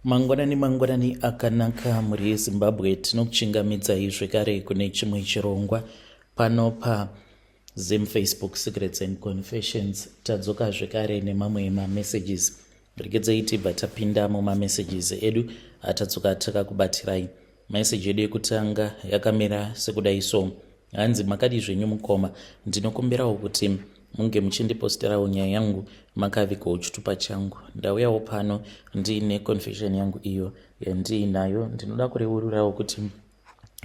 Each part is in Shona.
Mangwanani mangwanani akanaka mhuri yeZimbabwe, tinokuchingamidzai zvekare kune chimwe chirongwa pano pa Zim Facebook Secrets and Confessions. Tadzoka zvekare nemamwe mamessages. Regedzei tibva tapinda mumamessages edu atadzoka takakubatirai. Message yedu yekutanga yakamira sekudai so. Hanzi makadii zvenyu mukoma, ndinokumbirawo kuti munge muchindiposterawo nyaya yangu makavigawo chitupa changu. Ndauyawo pano ndiine confession yangu iyo yandiinayo. Ndinoda kureururawo kuti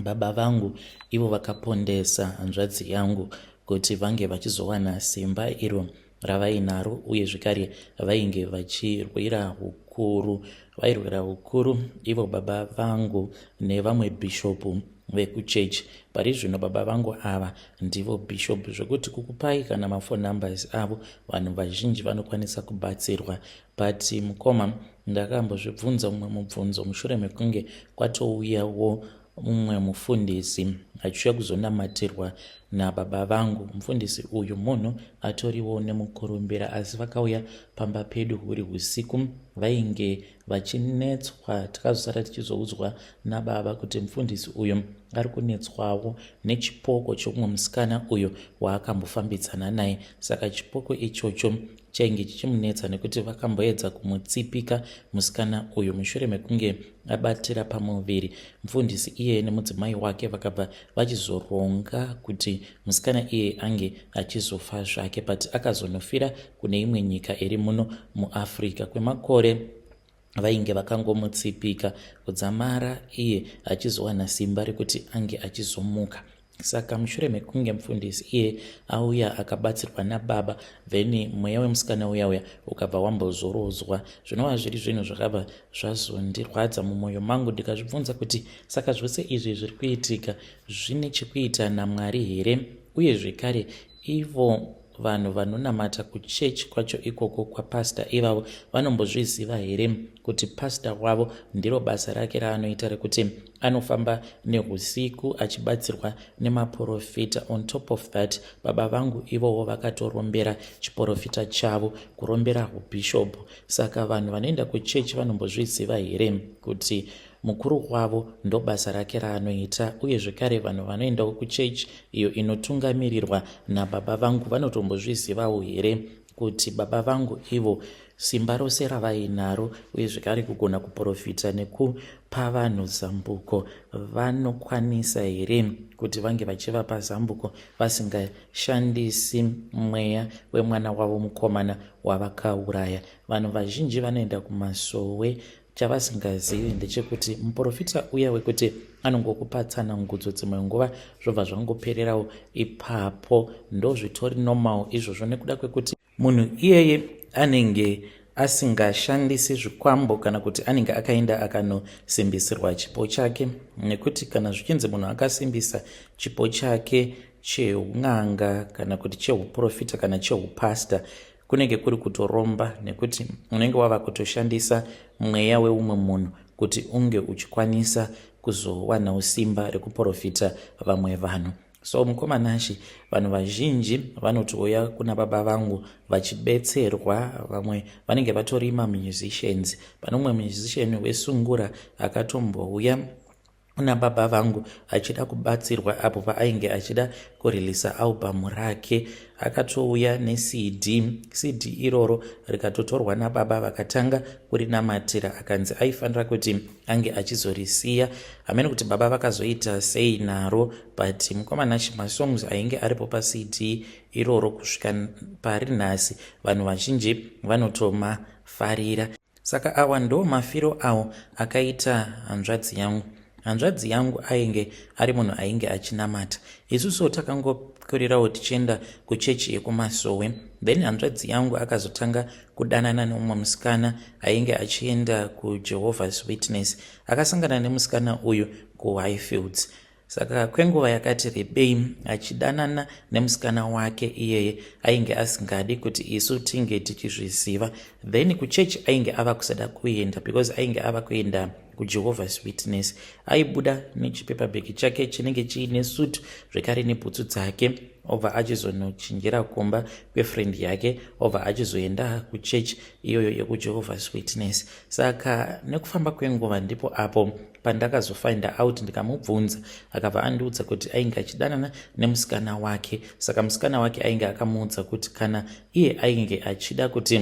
baba vangu ivo vakapondesa hanzvadzi yangu kuti vange vachizowana simba iro ravainaro uye zvekare vainge vachirwira ukuru. Vairwira ukuru ivo baba vangu nevamwe bhishopu vekuchechi. Pari zvino baba vangu ava ndivo bhishopu zvekuti kukupai kana maphone numbers avo vanhu vazhinji vanokwanisa kubatsirwa. But mukoma ndakambozvibvunza mumwe mubvunzo mushure mekunge kwatouyawo mumwe mufundisi achiuya kuzonamatirwa nababa vangu. Mufundisi uyu munhu atoriwo nemukurumbira asi vakauya pamba pedu huri husiku vainge vachinetswa. Takazosara tichizoudzwa nababa kuti mufundisi uyu ari kunetswawo nechipoko cheumwe musikana uyo waakambofambidzana naye. Saka chipoko ichocho chainge chichimunetsa nekuti vakamboedza kumutsipika musikana uyu mushure mekunge abatira pamuviri. Mufundisi iyeye nemudzimai wake vakabva vachizoronga kuti musikana iyeye ange achizofa zvake but akazonofira kune imwe nyika iri muno muAfrica kwemakore vainge vakangomutsipika kudzamara iye achizowana simba rekuti ange achizomuka. Saka mushure mekunge mufundisi iye auya akabatsirwa nababa then mweya wemusikana uya uya ukabva wambozorodzwa zvinova zviri zvinhu zvakabva zvazondirwadza mumwoyo mangu ndikazvibvunza kuti saka zvose izvi zviri kuitika zvine chekuita namwari here uye zvekare ivo Vanhu vanonamata kuchurch kwacho ikoko kwapastor ivavo vanombozviziva here kuti pastor wavo ndiro basa rake raanoita rekuti anofamba nehusiku achibatsirwa nemaporofita on top of that baba vangu ivowo vakatorombera chiporofita chavo kurombera hubishop saka vanhu vanoenda kuchurch vanombozviziva here kuti Mukuru wavo ndobasa rake raanoita uye zvekare vanhu vanoendawo kuchurch iyo inotungamirirwa nababa vangu vanotombozvizivawo here kuti baba vangu ivo simba rose ravainaro uye zvekare kugona kuporofita nekupa vanhu zambuko vanokwanisa here kuti vange vachivapa zambuko vasingashandisi mweya wemwana wavo mukomana wavakauraya. Vanhu vazhinji vanoenda kumasowe Chavasingazivi ndechekuti muporofita uya wekuti anongokupa tsanangudzo dzimwe nguva zvobva zvangopererawo ipapo. Ndozvitori normal izvozvo nekuda kwekuti munhu iyeye anenge asingashandisi zvikwambo kana kuti anenge akaenda akanosimbisirwa chipo chake nekuti kana zvichinzi munhu akasimbisa chipo chake cheun'anga kana kuti cheuprofita kana cheupasta Kunenge kuri kutoromba nekuti unenge wava kutoshandisa mweya weumwe munhu kuti unge uchikwanisa kuzowanawo simba rekuporofita vamwe vanhu. So mukoma Nashy, vanhu vazhinji vanotouya kuna baba vangu vachibetserwa, vamwe vanenge vatori mamusicians. Pane umwe musician wesungura akatombouya kuna baba vangu achida kubatsirwa apo paainge achida kureleasa album rake akatouya necd cd iroro rikatotorwa nababa vakatanga kurinamatira akanzi aifanira kuti ange achizorisiya hameno kuti baba vakazoita sei naro but mukoma Nashy masongs ainge aripo pacd iroro kusvika pari nhasi vanhu vazhinji vanotomafarira. Saka awa ndo mafiro awo akaita hanzvadzi yangu. Hanzvadzi yangu ainge ari munhu ainge achinamata. Isusuwo takangokurirawo tichienda kuchechi yekumasowe. Then hanzvadzi yangu akazotanga kudanana neumwe musikana ainge achienda kuJehovah's Witness. Akasangana nemusikana uyu kuHighfields. Saka kwenguva yakati rebei achidanana nemusikana wake iyeye ainge asingadi kuti isu tinge tichizviziva. Then kuchechi ainge ava kusada kuenda because ainge ava kuenda kuJehovah's Witness. Aibuda nechipepa bhegi chake chinenge chiine suit zvekare nebhutsu dzake. Obva achizonochinjira kumba kwefriend yake, obva achizoenda kuchechi iyoyo yekuJehovah's Witness. Saka nekufamba kwenguva ndipo apo pandakazofinda out, ndikamubvunza, akabva andiudza kuti ainge achidanana nemusikana wake. Saka musikana wake ainge akamuudza kuti kana iye ainge achida kuti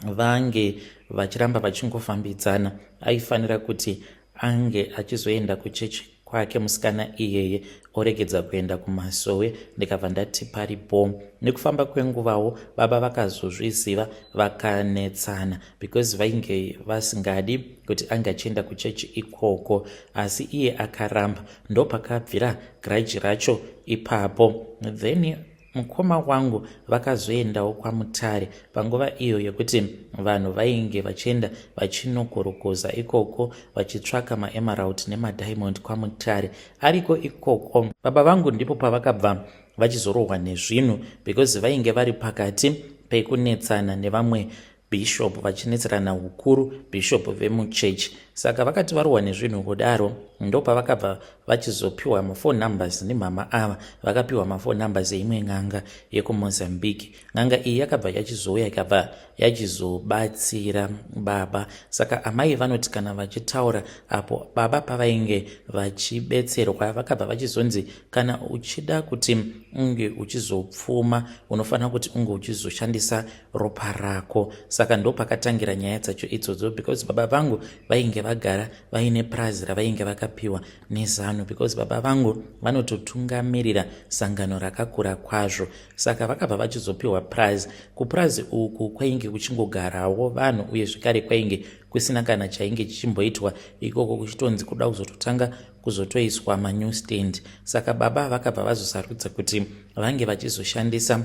vange vachiramba vachingofambidzana, aifanira kuti ange achizoenda kuchechi kwake musikana iyeye, oregedza kuenda kumasowe. Ndikabva ndati paripo. Nekufamba kwenguvawo baba vakazozviziva, vakanetsana because vainge vasingadi kuti ange achienda kuchechi ikoko, asi iye akaramba. Ndopakabvira grudge racho ipapo. Then mukoma wangu vakazoendawo kwaMutare panguva iyo yekuti vanhu vainge vachienda vachinokorokoza ikoko, vachitsvaka maemerald nemadiamond kwaMutare. Ariko ikoko baba vangu ndipo pavakabva vachizorohwa nezvinhu because vainge vari pakati pekunetsana nevamwe bishop, vachinetserana ukuru bishop vemuchechi. Saka vakati varohwa nezvinhu kudaro, ndopavakabva vachizopiwa maphone numbers nemhama ava. Vakapiwa maphone numbers eimwe n'anga yekuMozambique. N'anga iyi yakabva yachizouya, ikabva yachizobatsira baba. Saka amai vanoti kana vachitaura apo baba pavainge vachibetserwa, vakabva vachizonzi kana uchida kuti unge uchizopfuma, unofanira kuti unge uchizoshandisa ropa rako. Saka ndopakatangira nyaya dzacho idzodzo because baba vangu vainge vagara vaine prazi ravainge vakapiwa neZANU, because baba vangu vanototungamirira sangano rakakura kwazvo. Saka vakabva vachizopiwa prazi. Kuprazi uku kwainge kuchingogarawo vanhu, uye zvekare kwainge kusina kana chainge chichimboitwa ikoko, kuchitonzi kuda kuzototanga kuzotoiswa manew stand. Saka baba vakabva vazosarudza kuti vange vachizoshandisa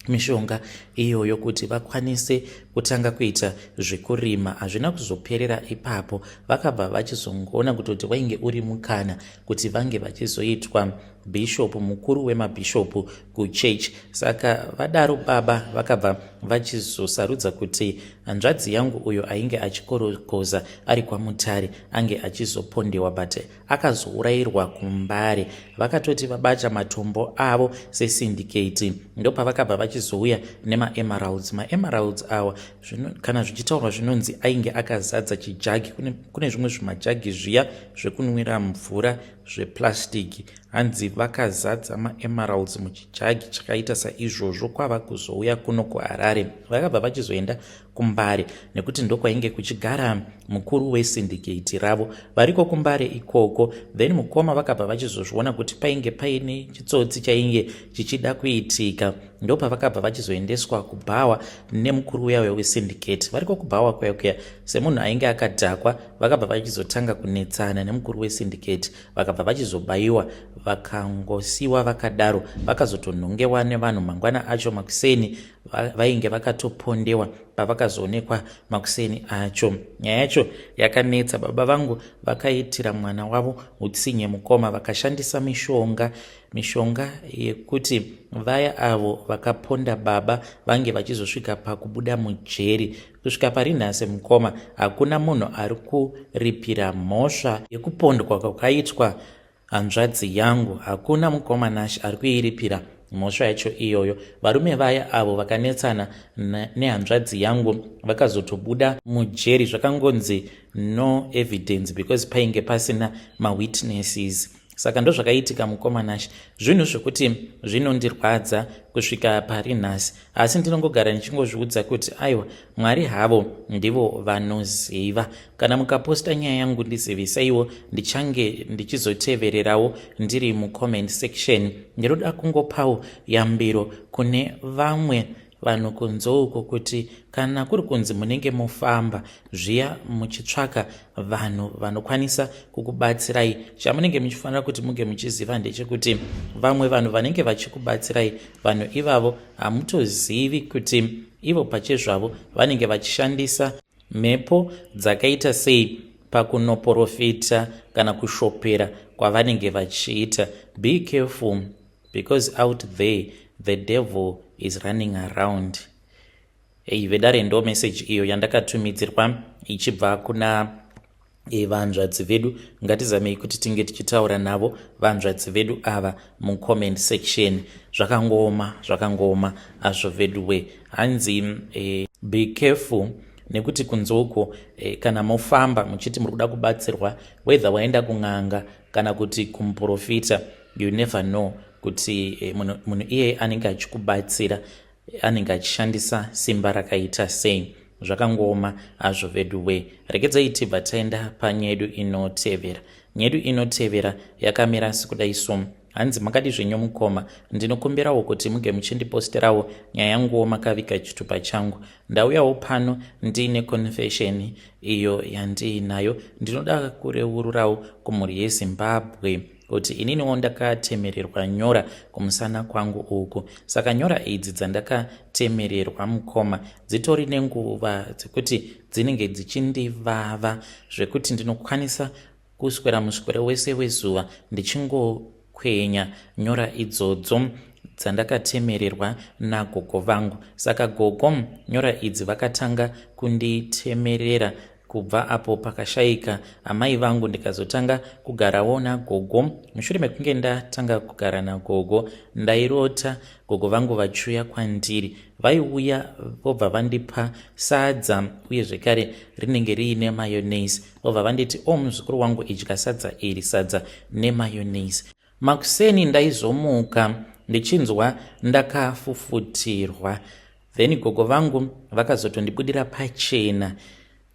mishonga iyoyo kuti vakwanise kutanga kuita zvekurima. Hazvina kuzoperera ipapo. Vakabva vachizongoona kutoti wainge uri mukana kuti vange vachizoitwa bhishopu mukuru wemabhishopu kuchechi. Saka vadaro, baba vakabva vachizosarudza kuti hanzvadzi yangu uyo ainge achikorokoza ari kwaMutare ange achizopondewa, but akazourayirwa kuMbare. Vakatoti vabata matombo avo sesyndicate, ndopavakabva vachizouya nemaemeralds. Maemeralds awa, kana zvichitaurwa, zvinonzi ainge akazadza chijagi. Kune zvimwe zvimajagi zviya zvekunwira mvura zveplastic. Hanzi vakazadza maemeralds muchijagi chakaita saizvozvo, kwava kuzouya kuno kuHarare. Vakabva vachizoenda kuMbare nekuti ndokwainge kuchigara mukuru wesyndicate ravo variko kuMbare ikoko. Then mukoma vakabva vachizozviona kuti painge paine chitsotsi chainge chichida kuitika. Ndopavakabva vachizoendeswa kubhawa nemukuru uya wesyndicate. Variko kubhawa kuya kuya, semunhu ainge akadhakwa, vakabva vachizotanga kunetsana nemukuru wesyndicate. Vakabva vachizobayiwa, vakangosiwa vakadaro. Vakazotonhongewa nevanhu mangwana acho makuseni. Vainge vakatopondewa pavakazoonekwa makuseni acho. Nyaya yacho yakanetsa. Baba vangu vakaitira mwana wavo utsinye, mukoma. Vakashandisa mishonga, mishonga yekuti vaya avo vakaponda baba vange vachizosvika pakubuda mujeri. Kusvika pari nhasi, mukoma, hakuna munhu ari kuripira mhosva yekupondwa kwakaitwa hanzvadzi yangu. Hakuna, mukoma Nash, ari kuiripira mhosva yacho iyoyo. Varume vaya avo vakanetsana nehanzvadzi yangu vakazotobuda mujeri, zvakangonzi no evidence because painge pasina mawitnesses. Saka ndozvakaitika, mukoma Nash. Zvinhu zvokuti zvinondirwadza kusvika pari nhasi, asi ndinongogara ndichingozviudza kuti aiwa, Mwari havo ndivo vanoziva. Kana mukaposta nyaya yangu, ndizivisaiwo, ndichange ndichizotevererawo ndiri mucomment section. Ndinoda kungopawo yambiro kune vamwe vanhu kunze uko kuti kana kuri kunzi munenge mufamba zviya muchitsvaka vanhu vanokwanisa kukubatsirai, chamunenge muchifanira kuti munge muchiziva ndechekuti vamwe vanhu vanenge vachikubatsirai, vanhu ivavo hamutozivi kuti ivo pachezvavo vanenge vachishandisa mhepo dzakaita sei pakunoprofita kana kushopera kwavanenge vachiita. Be careful because out there the devil is running around. Ei, vedare, ndo message iyo yandakatumidzirwa ichibva kuna Vanzvadzi vedu, ngatizamei kuti tinge tichitaura navo vanzvadzi vedu ava mucomment section. Zvakangooma, zvakangooma azvo veduwe. Hanzi be careful, nekuti kunze uko kana mofamba muchiti muri kuda kubatsirwa, whether waenda kun'anga kana kuti kumuprofita, you never know kuti munhu iyeye anenge achikubatsira anenge achishandisa simba rakaita sei. Zvakangooma hazvo veduwe. Regedzai tibva taenda panyedu inotevera. Nyedu inotevera yakamira sekudai so. Hanzi, "Makadi zvenyu mukoma? Ndinokumbirawo kuti muge muchindiposterawo nyaya yanguwo makaviga chitupa changu. Ndauyawo pano ndiine confession iyo yandiinayo. Ndinoda kureururawo kumhuri yeZimbabwe kuti ininiwo ndakatemererwa nyora kumusana kwangu uku. Saka nyora idzi dzandakatemererwa, mukoma, dzitori nenguva dzekuti dzinenge dzichindivava, zvekuti ndinokwanisa kuswera muswere wese wezuva ndichingokwenya nyora idzodzo dzandakatemererwa nagogo vangu. Saka gogo nyora idzi vakatanga kunditemerera kubva apo pakashayika amai vangu, ndikazotanga kugarawo nagogo. Mushure mekunge ndatanga kugara nagogo, ndairota gogo vangu vachiuya kwandiri. Vaiuya vobva vandipa sadza, uye zvekare rinenge riine mayonnaise, vobva vanditi, 'O oh, muzukuru wangu, idya sadza iri, sadza nemayonnaise.' Makuseni ndaizomuka ndichinzwa ndakafufutirwa. Then gogo vangu vakazotondibudira pachena,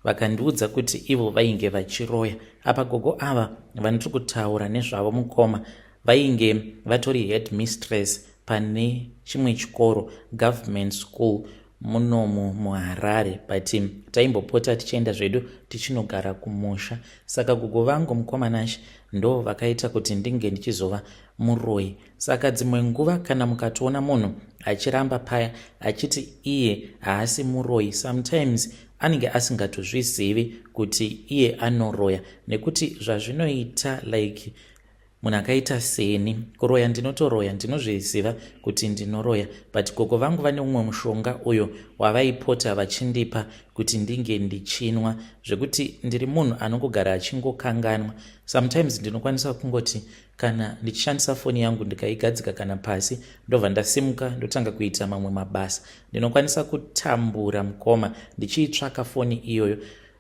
vakandiudza kuti ivo vainge vachiroya. Apa gogo ava vandiri kutaura nezvavo, mukoma, vainge vatori head mistress pane chimwe chikoro, government school munomu muHarare, but taimbopota tichienda zvedu tichinogara kumusha. Saka gogo vangu, mukoma Nashe, ndo vakaita kuti ndinge ndichizova muroi. Saka dzimwe nguva kana mukatoona munhu achiramba paya achiti iye haasi muroi, sometimes anenge asingatozvizivi kuti iye anoroya, nekuti zvazvinoita, like munhu akaita seni, kuroya ndinotoroya, ndinozviziva kuti ndinoroya, but gogo vangu vane umwe mushonga uyo wavaipota vachindipa kuti ndinge ndichinwa, zvekuti ndiri munhu anongogara achingokanganwa. Sometimes ndinokwanisa kungoti kana ndichishandisa foni yangu, ndikaigadzika kana pasi, ndobva ndasimuka ndotanga kuita mamwe mabasa. Ndinokwanisa kutambura, mukoma, ndichiitsvaka foni iyoyo.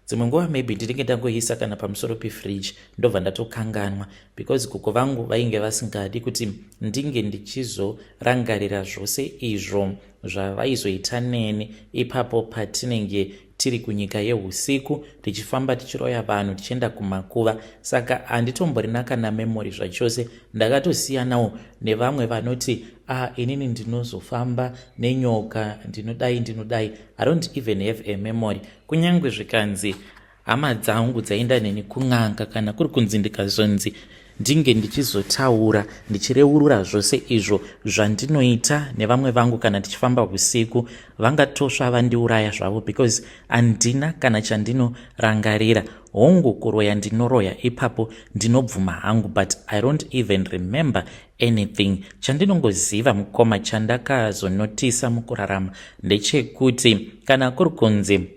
Dzimwe nguva maybe ndinenge ndangoisa kana pamusoro pefridge, ndobva ndatokanganwa, because gogo vangu vainge vasingadi kuti ndinge ndichizorangarira zvose izvo zvavaizoita neni ipapo patinenge tiri kunyika yeusiku, tichifamba tichiroya vanhu, tichienda kumakuva. Saka handitomborina kana memory zvachose. Ndakatosiyanawo nevamwe vanoti, 'A ah, inini ndinozofamba nenyoka, ndinodai, ndinodai.' I don't even have a memory. Kunyange zvikanzi hama dzangu dzaenda neni kun'anga, kana kuri kunzi ndikazonzi ndinge ndichizotaura ndichireurura zvose izvo zvandinoita nevamwe vangu kana tichifamba usiku, vangatosva vandiuraya zvavo, because handina kana chandinorangarira. Hongu, kuroya ndinoroya, ipapo ndinobvuma hangu, but I don't even remember anything. Chandinongoziva, mukoma, chandakazonotisa mukurarama ndechekuti kana kuri kunzi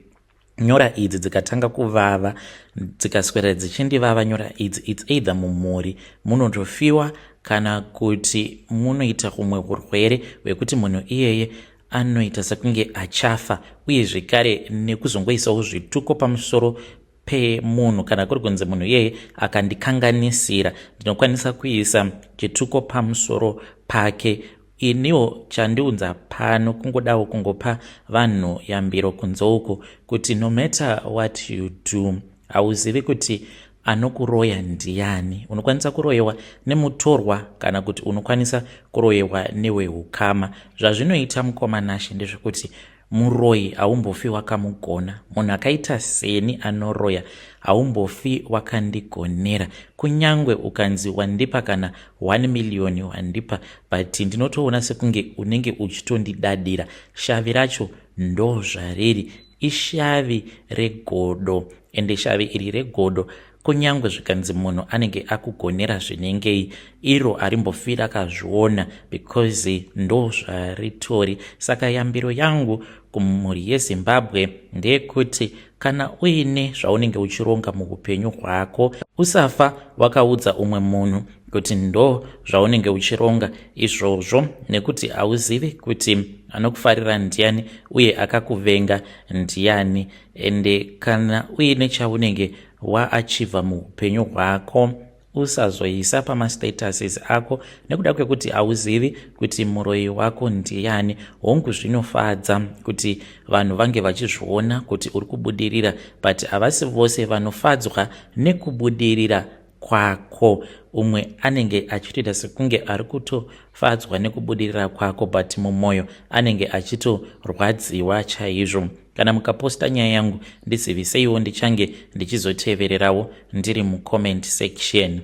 nyora idzi dzikatanga kuvava, dzikaswera dzichindivava nyora idzi, it's either mumhuri munotofiwa kana kuti munoita humwe urwere hwekuti munhu iyeye anoita sekunge achafa, uye zvekare nekuzongoisawo zvituko pamusoro pemunhu. Kana kuri kunzi munhu iyeye akandikanganisira, ndinokwanisa kuisa chituko pamusoro pake. Iniwo chandiunza pano kungodawo kungopa vanhu yambiro kunze uku kuti no matter what you do, hauzivi kuti anokuroya ndiani. Unokwanisa kuroyiwa nemutorwa kana kuti unokwanisa kuroyiwa neweukama. Zvazvinoita, mukoma Nashe, ndezvekuti muroyi haumbofi wakamugona. Munhu akaita seni anoroya haumbofi wakandigonera, kunyange ukanzi wandipa kana 1 million wandipa, but ndinotoona sekunge unenge uchitondidadira. Shavi racho ndo zvariri, ishavi regodo, ende shavi iri regodo, kunyange zvikanzi munhu anenge akugonera zvinengei, iro harimbofi rakazviona, because ndo zvaritori. Saka yambiro yangu kumhuri yeZimbabwe ndeyekuti kana uine zvaunenge uchironga muupenyu hwako, usafa wakaudza umwe munhu kuti ndo zvaunenge uchironga izvozvo, nekuti hauzivi kuti anokufarira ndiani uye akakuvenga ndiani. Ende kana uine chaunenge waachivha muupenyu hwako, usazoisa pamastatuses ako nekuda kwekuti hauzivi kuti muroyi wako ndiani. Hongu, zvinofadza kuti vanhu vange vachizviona kuti uri kubudirira, but havasi vose vanofadzwa nekubudirira kwako. Umwe anenge achitoita sekunge ari kutofadzwa nekubudirira kwako, but mumwoyo anenge achitorwadziwa chaizvo. Kana mukaposta nyaya yangu, ndiziviseiwo, ndichange ndichizotevererawo ndiri mucomment section.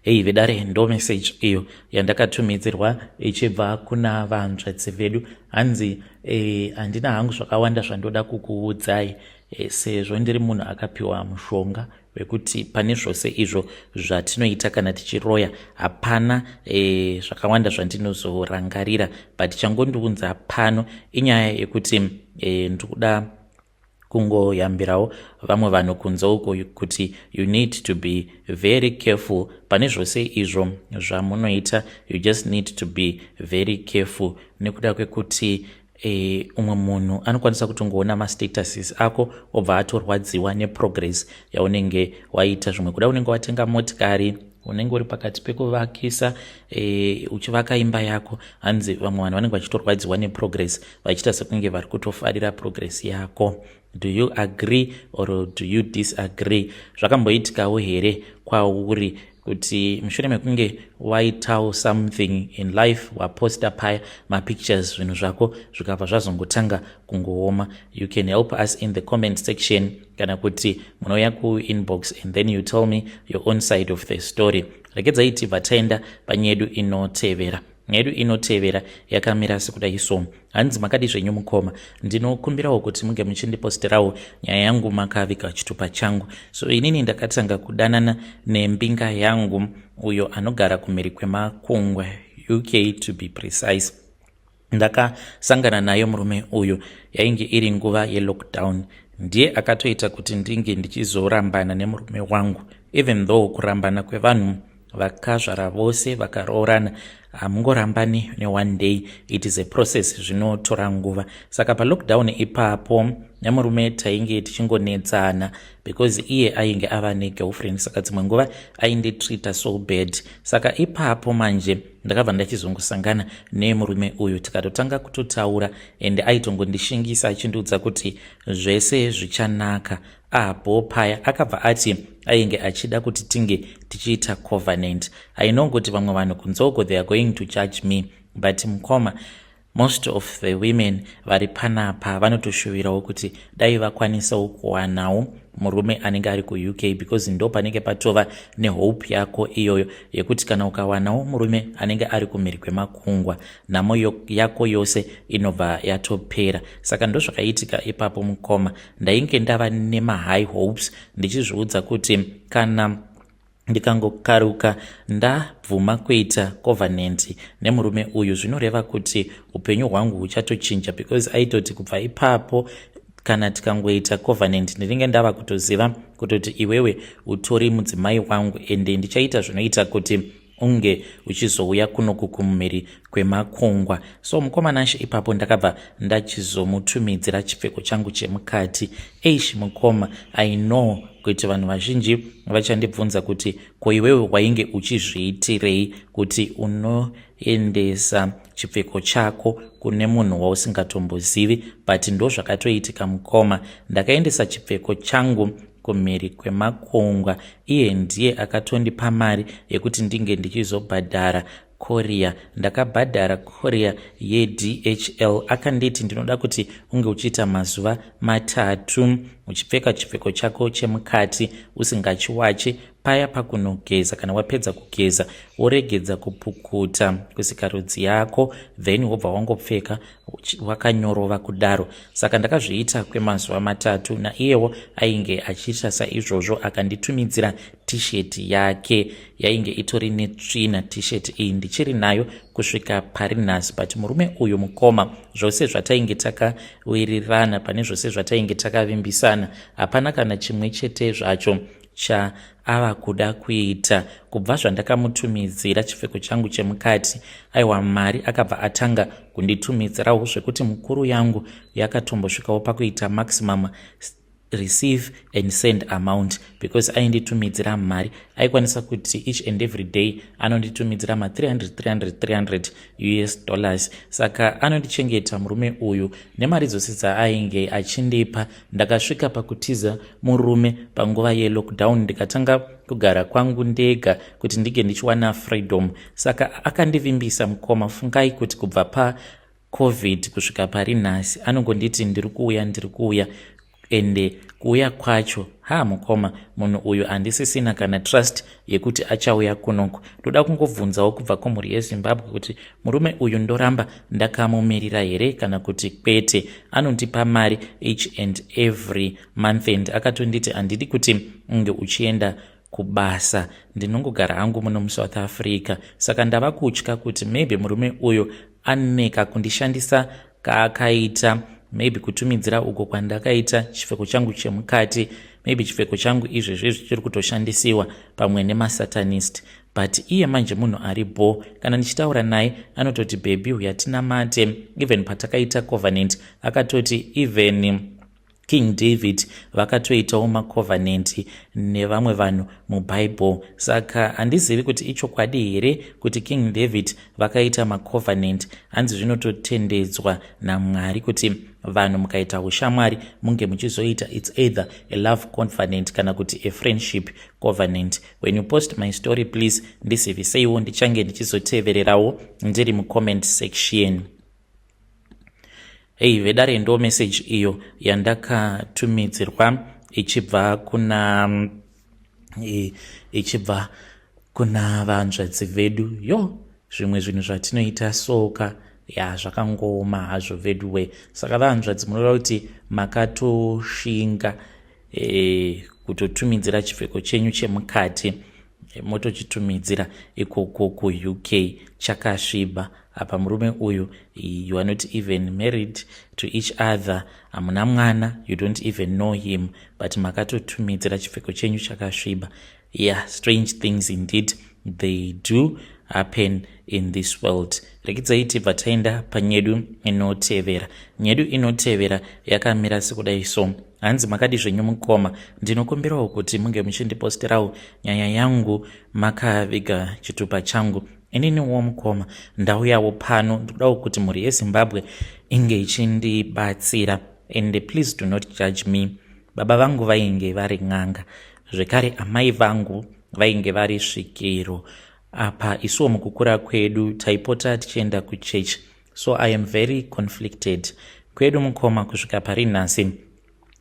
Hei vedare, ndo message iyo yandakatumidzirwa ichibva kuna vanzvadzi vedu. Hanzi handina hangu zvakawanda zvandoda kukuudzai, sezvo ndiri munhu akapiwa mushonga wekuti pane zvose izvo zvatinoita kana tichiroya, hapana zvakawanda zvandinozorangarira. But changondiunza pano inyaya yekuti ndikuda kungoyambirawo vamwe vanhu kunze uko kuti you need to be very careful pane zvose izvo zvamunoita. You just need to be very careful nekuda kwekuti umwe munhu anokwanisa kutongoona mastatuses ako obva atorwadziwa neprogress yaunenge waita. Zvimwe kuda unenge watenga motikari, unenge uri pakati pekuvakisa, uchivaka imba yako. Hanzi vamwe vanhu vanenge vachitorwadziwa neprogress, vachiita sekunge vari kutofarira progress yako. Do you agree or do you disagree? Zvakamboitikawo here kwauri kuti mushure mekunge waitawo something in life, waposta paya mapictures, zvinhu zvako zvikabva zvazongotanga kungooma? You can help us in the comment section, kana kuti munouya kuinbox and then you tell me your own side of the story. Regedzai tibva taenda panyaya yedu inotevera. Nyaya yedu inotevera yakamira sekudai so. Hanzi, "Makadi zvenyu mukoma? Ndinokumbirawo kuti munge muchindiposterawo nyaya yangu makaviga chitupa changu. So inini ndakatanga kudanana nembinga yangu uyo anogara kumhiri kwemakungwa, UK to be precise. Ndakasangana naye murume uyu yainge iri nguva yelockdown. Ndiye akatoita kuti ndinge ndichizorambana nemurume wangu, even though kurambana kwevanhu vakazvara vose vakaroorana hamungorambani neone day. It is a process, zvinotora nguva. Saka palockdown ipapo nemurume tainge tichingonetsana because iye ainge ava negirlfriend, saka dzimwe nguva ainditreata so bad. Saka ipapo manje ndakabva ndachizongosangana nemurume uyu, tikatotanga kutotaura, and aitongondishingisa achindiudza kuti zvese zvichanaka. Apo paya akabva ati ainge achida kuti tinge tichiita covenant. I know kuti vamwe vanhu kunze uko, they are going to judge me, but mukoma, most of the women vari panapa vanotoshuvirawo kuti dai vakwanisawo kuwanawo murume anenge ari kuUK, because ndo panenge patova nehope yako iyoyo yekuti kana ukawanawo murume anenge ari kumhiri kwemakungwa, nhamo yako yose inobva yatopera. Saka ndo zvakaitika ipapo mukoma. Ndainge ndava nemahigh hopes, ndichizviudza kuti kana ndikangokaruka ndabvuma kuita covenant nemurume uyu, zvinoreva kuti upenyu hwangu huchatochinja, because aitoti kubva ipapo kana tikangoita covenant, ndinenge ndava kutoziva kutoti iwewe utori mudzimai wangu, ende ndichaita zvinoita kuti unge uchizouya kunoku kumhiri kwemakungwa. So mukoma Nashe, ipapo ndakabva ndachizomutumidzira chipfeko changu chemukati. Eish mukoma, I know kuti vanhu vazhinji vachandibvunza kuti ko iwewe wainge uchizviitirei kuti unoendesa chipfeko chako kune munhu wausingatombozivi? But ndo zvakatoitika mukoma. Ndakaendesa chipfeko changu kumhiri kwemakungwa. Iye ndiye akatondipa mari yekuti ndinge ndichizobhadhara courier. Ndakabhadhara courier yeDHL. Akanditi ndinoda kuti unge uchiita mazuva 3 uchipfeka chipfeko chako chemukati usingachiwachi. Paya pakunogeza, kana wapedza kugeza, woregedza kupukuta kusikarudzi yako, then wobva wangopfeka wakanyorova kudaro. Saka ndakazviita kwemazuva 3, naiyewo ainge achiita saizvozvo. Akanditumidzira tisheti yake yainge itori netsvina. Tisheti iyi ndichiri nayo. kusvika pari nhasi, but murume uyu mukoma, zvose zvatainge takawirirana, pane zvose zvatainge takavimbisana, hapana kana chimwe chete zvacho chaava kuda kuita. Kubva zvandakamutumidzira chipfeko changu chemukati, aiwa, mari akabva atanga kunditumidzirawo, zvekuti mukuru yangu yakatombosvikawo pakuita maximum receive and send amount, because ainditumidzira mari. Aikwanisa kuti each and every day anonditumidzira ma300 300 300 US dollars. Saka anondichengeta murume uyu nemari dzose dzaainge achindipa. Ndakasvika pakutiza murume panguva yelockdown, ndikatanga kugara kwangu ndega kuti ndinge ndichiwana freedom. Saka akandivimbisa mukoma, fungai kuti kubva paCovid kusvika pari nhasi anongonditi, "Ndiri kuuya, ndiri kuuya." Ende kuuya kwacho, ha, mukoma, munhu uyu handisisina kana trust yekuti achauya kunoko. Ndoda kungobvunzawo kubva kumhuri yeZimbabwe kuti murume uyu ndoramba ndakamumirira here kana kuti kwete? Anondipa mari each and every month, and akatonditi, "Handidi kuti unge uchienda kubasa, ndinongogara hangu muno muSouth Africa." Saka ndava kutya kuti maybe murume uyu aneka kundishandisa kaakaita, maybe kutumidzira uko kwandakaita chipfeko changu chemukati, maybe chipfeko changu izvezvi zvichiri kutoshandisiwa pamwe nemasatanist. But iye manje munhu ari bo. Kana ndichitaura naye anototi, "Baby, uya tinamate." Even patakaita covenant akatoti even King David vakatoitawo macovenant nevamwe vanhu muBible. Saka handizivi kuti ichokwadi here kuti King David vakaita macovenant. Hanzi zvinototendedzwa naMwari kuti vanhu mukaita ushamwari munge muchizoita, it's either a love covenant kana kuti a friendship covenant. When you post my story, please ndiziviseiwo, ndichange ndichizotevererawo ndiri mucomment section. Hei vedare, ndo message iyo yandakatumidzirwa ichibva kuna vanzvadzi vedu. Yo, zvimwe zvinhu zvatinoita soka ya, zvakangooma hazvo veduwe. Saka vanzvadzi, munoda kuti makatoshinga kutotumidzira chipfeko chenyu chemukati, motochitumidzira ikoko kuUK chakasviba. Apa murume uyu, you are not even married to each other, hamuna mwana, you don't even know him, but makatotumidzira chipfeko chenyu chakasviba. Yeah, strange things indeed, they do happen in this world. Rekidzai tibva taenda panyedu inotevera. Nyedu inotevera yakamira sekudai so. Hanzi, "Makadi zvenyu mukoma? Ndinokumbirawo kuti munge muchindiposterawo nyaya yangu makaviga chitupa changu. Ininiwo mukoma, ndauyawo pano, ndikudawo kuti mhuri yeZimbabwe inge ichindibatsira, and please do not judge me. Baba vangu vainge vari n'anga, zvekare amai vangu vainge vari svikiro. Apa isuwo mukukura kwedu taipota tichienda kuchechi, so I am very conflicted. Kwedu mukoma, kusvika pari nhasi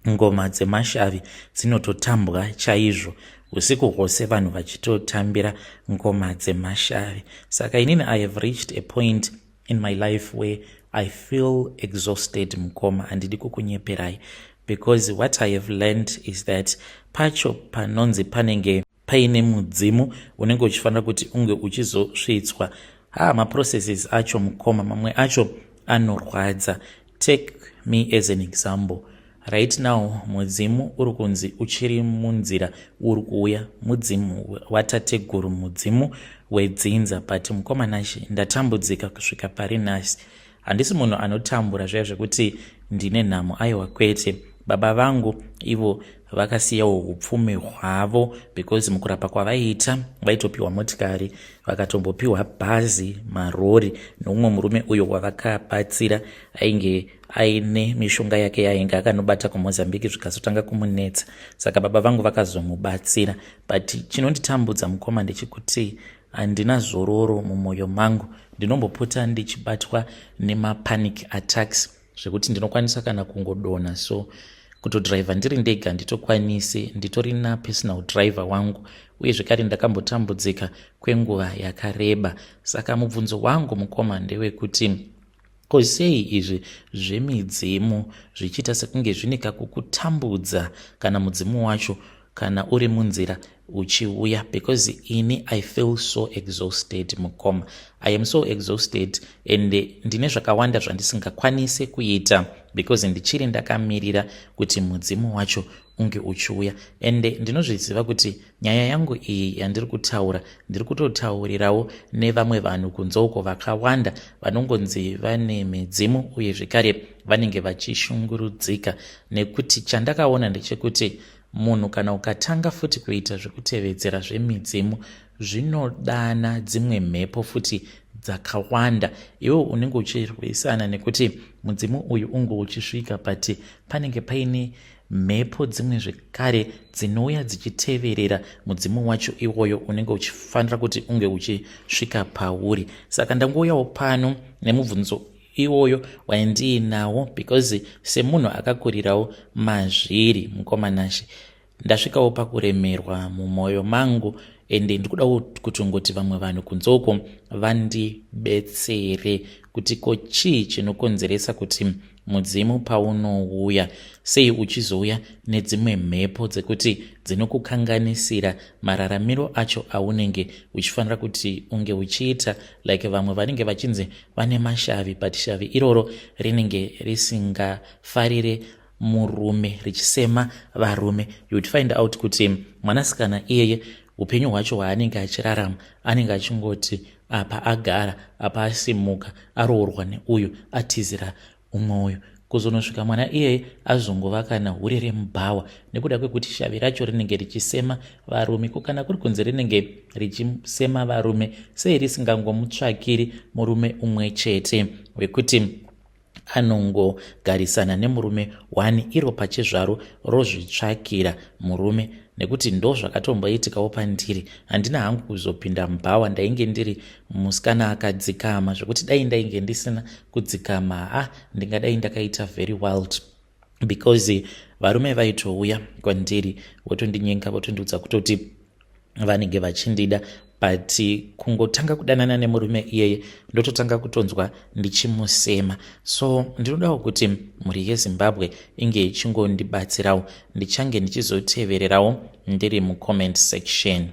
ngoma dzemashavi dzinototambwa chaizvo usiku hwose, vanhu vachitotambira ngoma dzemashavi. Saka inini I have reached a point in my life where I feel exhausted. Mukoma, handidi kukunyeperai, because what I have learned is that pacho panonzi panenge paine mudzimu unenge uchifanira kuti unge uchizosvitswa, ha, maprocesses acho mukoma, mamwe acho anorwadza. Take me as an example. Right now mudzimu uri kunzi uchiri munzira, uri kuuya, mudzimu watateguru, mudzimu wedzinza. But mukoma Nashe, ndatambudzika kusvika pari nhasi. Handisi munhu anotambura zviya zvekuti ndine nhamo, aiwa, kwete. Baba vangu ivo vakasiyawo upfumi hwavo, because mukurapa kwavaiita vaitopiwa motikari, vakatombopiwa bhazi, marori neumwe murume uyo wavakabatsira ainge aine mishonga yake yainge akanobata kuMozambique, zvikazotanga kumunetsa. Saka baba vangu vakazomubatsira. But chinonditambudza mukoma ndechekuti handina zororo mumwoyo mangu. Ndinombopota ndichibatwa nemapanic attacks, zvekuti ndinokwanisa kana kungodonha. So kutodhiraivha ndiri ndega nditokwanisi, nditori napersonal driver wangu. Uye zvekare ndakambotambudzika kwenguva yakareba. Saka mubvunzo wangu mukoma ndewekuti, ko sei izvi zvemidzimu zvichiita sekunge zvine kakukutambudza, kana mudzimu wacho Kana uri munzira uchiuya, because ini I feel so exhausted, mukoma. I am so exhausted and ndine zvakawanda zvandisingakwanisi kuita because ndichiri ndakamirira kuti mudzimu wacho unge uchiuya. And ndinozviziva kuti nyaya yangu iyi yandiri kutaura, ndiri kutotaurirawo nevamwe vanhu kunze uko vakawanda vanongonzi vane midzimu, uye zvekare vanenge vachishungurudzika. Nekuti chandakaona ndechekuti munhu kana ukatanga futi kuita zvekutevedzera zvemidzimu, zvinodana dzimwe mhepo futi dzakawanda. Iwe unenge uchirwisana nekuti mudzimu uyu unge uchisvika, but panenge paine mhepo dzimwe zvekare dzinouya dzichiteverera mudzimu wacho iwoyo unenge uchifanira kuti unge uchisvika pauri. Saka ndangouyawo pano nemubvunzo iwoyo waindiinawo, because semunhu akakurirawo mazviri, mukomanashe, ndasvikawo pakuremerwa mumwoyo mangu. Ende ndikudawo kutongoti vamwe vanhu kunze uko vandibetsere kuti ko chii chinokonzeresa kuti mudzimu paunouya, sei uchizouya nedzimwe mhepo dzekuti dzinokukanganisira mararamiro acho aunenge uchifanira kuti unge uchiita? Like vamwe vanenge vachinzi vane mashavi, but shavi iroro rinenge risingafarire murume, richisema varume. You would find out kuti mwanasikana iyeye, upenyu hwacho hwaanenge achirarama, anenge achingoti apa agara apa, asimuka, aroorwa neuyu, atizira umwe uyu, kuzonosvika mwana iyeye azongova kana hure remubhawa, nekuda kwekuti shavi racho rinenge richisema varume. Ko kana kuri kunze rinenge richisema varume, sei risingangomutsvakiri murume umwe chete wekuti anongogarisana nemurume one, iro pachezvaro rozvitsvakira murume? Nekuti ndo zvakatomboitikawo pandiri. Handina hangu kuzopinda mubhawa, ndainge ndiri musikana akadzikama, zvekuti dai ndainge ndisina kudzikama, ha, ndingadai ndakaita very wild, because varume vaitouya kwandiri votondinyenga, votondiudza kutoti vanenge vachindida, but kungotanga kudanana nemurume iyeye, ndototanga kutonzwa ndichimusema. So ndinodawo kuti mhuri yeZimbabwe inge ichingondibatsirawo. Ndichange ndichizotevererawo ndiri mucomment section.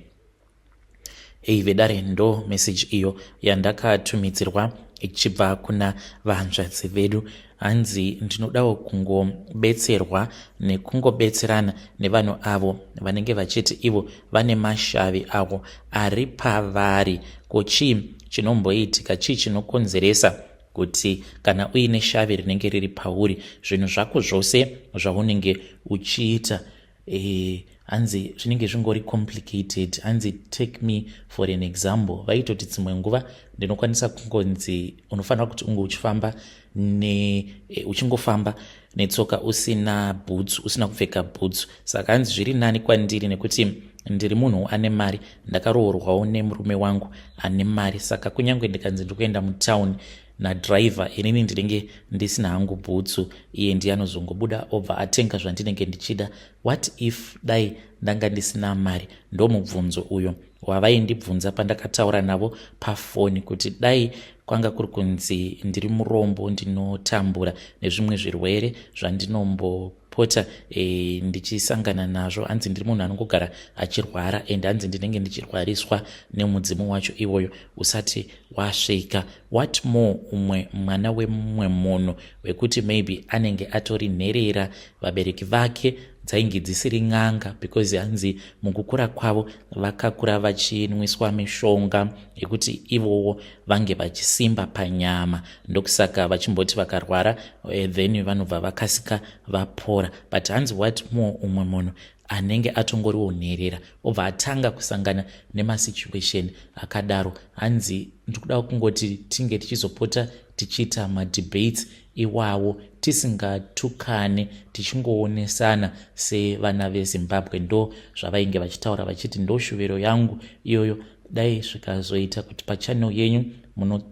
Ei vedare, ndo message iyo yandakatumidzirwa ichibva kuna vahanzvadzi vedu. Hanzi ndinodawo kungobetserwa nekungobetserana nevanhu avo vanenge vachiti ivo vane mashavi avo ari pavari. Ko chii chinomboitika? Chii chinokonzeresa kuti kana uine shavi rinenge riri pauri, zvinhu zvako zvose zvaunenge uchiita, hanzi zvinenge zvingori complicated? Hanzi take me for an example, vaitoti dzimwe nguva ndinokwanisa kungonzi unofanira kuti unge uchifamba ne uchingofamba netsoka usina boots, usina kupfeka boots. Saka hanzi zviri nani kwandiri nekuti ndiri munhu ane mari, ndakaroorwawo nemurume wangu ane mari. Saka kunyange ndikanzi ndiri kuenda mutauni nadhiraivha, inini ndinenge ndisina hangu bhutsu, iye ndiye anozongobuda obva atenga zvandinenge ndichida. What if dai ndanga ndisina mari? Ndo mubvunzo uyo wavaindibvunza pandakataura navo pafoni, kuti dai kwanga kuri kunzi ndiri murombo, ndinotambura nezvimwe zvirwere zvandinombopota ndichisangana nazvo. Hanzi ndiri munhu anongogara achirwara, and hanzi ndinenge ndichirwariswa nemudzimu wacho iwoyo usati wasvika. What more umwe mwana wemumwe munhu wekuti maybe anenge atori nherera, vabereki vake dzainge dzisiri n'anga, because hanzi mukukura kwavo vakakura vachinwiswa mishonga yekuti ivowo vange vachisimba panyama, ndokusaka vachimboti vakarwara, then vanobva vakasika vapora. But hanzi what more umwe munhu anenge atongoriwo nherera, obva atanga kusangana nemasituation akadaro? Hanzi ndikuda kungoti tinge tichizopota tichiita madebates iwawo, tisingatukane, tichingoonesana sevana veZimbabwe. Ndo zvavainge vachitaura, vachiti ndo shuviro yangu iyoyo, dai zvikazoita kuti pachannel yenyu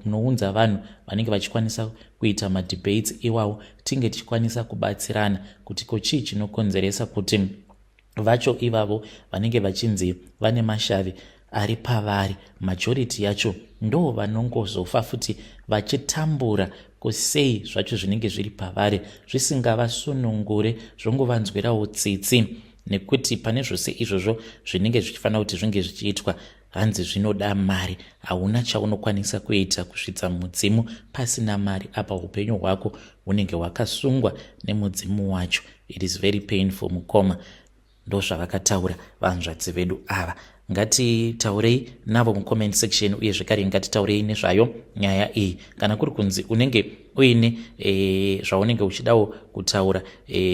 munounza vanhu vanenge vachikwanisa kuita madebates iwawo, tinge tichikwanisa kubatsirana kuti ko chii chinokonzeresa kuti vacho ivavo vanenge vachinzi vane mashavi ari pavari, majority yacho ndo vanongozofa futi vachitambura? Kusei zvacho zvinenge zviri pavari zvisingavasunungure, zvongovanzwirawo tsitsi? Nekuti pane zvose izvozvo zvinenge zvichifanira kuti zvinge zvichiitwa, hanzi zvinoda mari. Hauna chaunokwanisa kuita kusvitsa mudzimu pasina mari. Apa upenyu hwako hunenge hwakasungwa nemudzimu wacho. It is very painful, mukoma. Ndozvavakataura vanzvadzi vedu ava. Ngatitaurei navo mucomment section, uye zvekare ngatitaurei nezvayo nyaya iyi. Kana kuri kunzi unenge uine zvaunenge uchidawo kutaura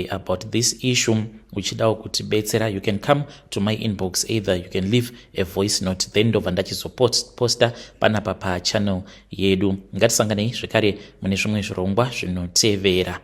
about this issue, uchidawo kutibetsera, you can come to my inbox. Either you can leave a voice note, then ndobva ndachizoposta panapa pachannel yedu. Ngatisanganei zvekare mune zvimwe zvirongwa zvinotevera.